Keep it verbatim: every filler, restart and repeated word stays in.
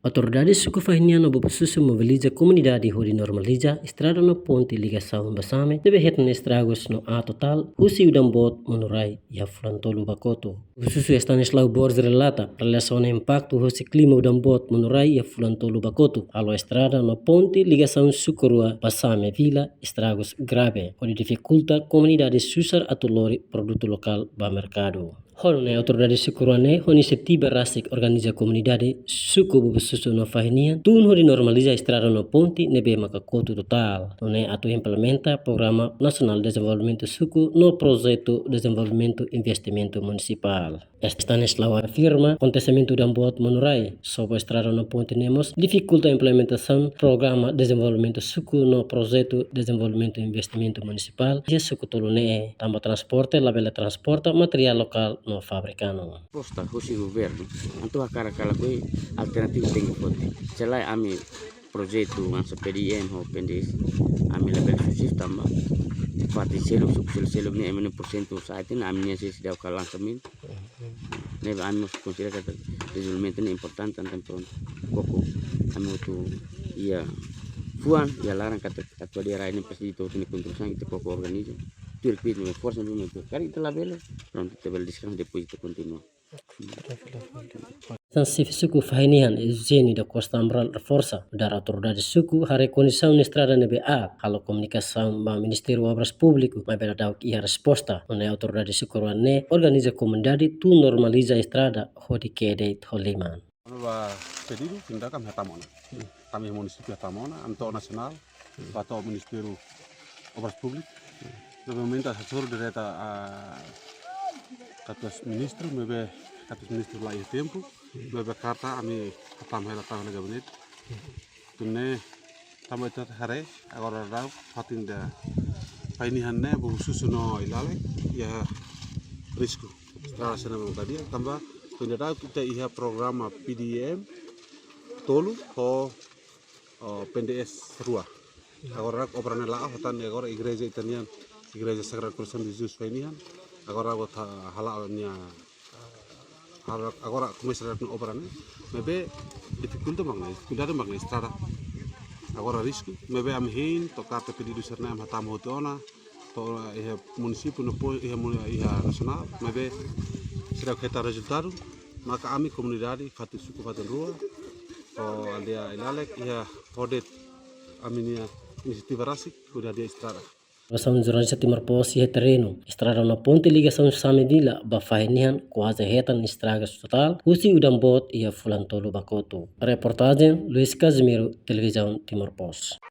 Autoridade suku fahe nian no Bubususu mobiliza komunidade hodi normaliza estrada no ponte ligasaun ba Same ne'ebé hetan estragus no aat totál husi udan boot Monorai iha fulan tolu ba kotuk. Bubususu Estanislau Borges relata, relasiona impaktu husi klima udan boot Monorai iha fulan tolu ba kotuk, halo estrada no ponte ligasaun suku rua ba Same Vila estragus grave, hodi difikulta komunidade susar atu lori produtu lokál ba merkadu. Ho nune'e autoridade suku rua ne'e ho inisiativa rasik organiza komunidade suku Bubususu no fahe nian tun hodi normaliza estrada no ponte ne'ebé maka kotuk totál. Nune'e atu implementa Programa Nasionál Dezenvolvimentu Suku no Projetu Dezenvolvimentu Investimentu Munisipál. Estanislau afirma, akontesimentu udan boot Monorai sobu estrada no ponte ne'e mós difikulta implementasaun Programa Dezenvolvimentu Suku no Projetu Dezenvolvimentu Investimentu Munisipál iha suku tolu ne'e, tanba transporte labele transporta materiál lokál no fabrikante. Posta husi governu, entaun hakarak kala koi alternativa tenke foti. Selae ami projetu hanesan P D M ho P N D S, ami labele susar tanba parte seluk, suku seluk-seluk ne'e ema nia porsentu sa'e tiha ona, ami-nia sei seidauk halo lansamentu. Ne'ebé ami mós konsidera katak dezenvolvimentu ne'e importante, entaun prontu. Koko ami hotu iha fuan, iha laran katak atu dia rai ne'e presiza ita hotu nia kontribuisaun, ita koko organiza. Tuir kbiit ne'e forsa ne'e ita karik ita labele, prontu ita bele deskansa, depois ita kontinua. Tan xefe suku fahe nian Eugênio da Costa Amaral reforsa, nu'udar autoridade suku haree kondisaun estrada ne'ebé aat, halo komunikasaun ba Ministériu Obras Públiku, maibé ladauk iha resposta. Nune'e autoridade suku rua ne'e organiza komunidade tun normaliza estrada hodi ke'e de'it ho liman. Ami ba pedidu, finda kami hatama ona. Kami munisípiu hatama ona, ami to'o nasionál, ba to'o Ministériu Obras Públikas. Ne'ebé momentu hasoru direta, ah, katuas ministru, maibé katuas ministru la iha tempu, maibé karta ami hatama hela tau hela gabinete. Nune'e tanba ita haree, agora daudaun fatin ida fahe nian ne'e Bubususu no Ilalek iha risku. Estrada sira ne'ebé maka di'ak, tanba fatin ida daudaun ita iha programa P D M tolu ho, oh, P N D S rua. Agora obra ne'e la'o, ho tan agora igreja ita-nian, Igreja Sagrado Coração de Jesus fahe nian. Agora agora ita hala'o nia, agora, agora komesa atu obra ne'e. Maibé difikulta mak ne'e, kuidadu mak ne'e estrada. Agora risku, maibé ami hein, to'o karta pedidu sira-ne'e ami hatama hotu ona, to'o iha munisípiu no depois iha muni-, iha nasionál, maibé seidauk hetan rezultadu, maka ami komunidade fatin suku fatin rua, ho aldeia Ilalek, iha hodi ami-nia inisiativa rasik, hodi hadi'a estrada. Observasaun jornalista Timor Post iha terrenu, estrada no ponte ligasaun Same Vila ba fahe nian kuaze hetan estragus totál husi udan boot iha fulan tolu ba kotuk. Reportajen Luis Casimiro, Televizaun Timor Post.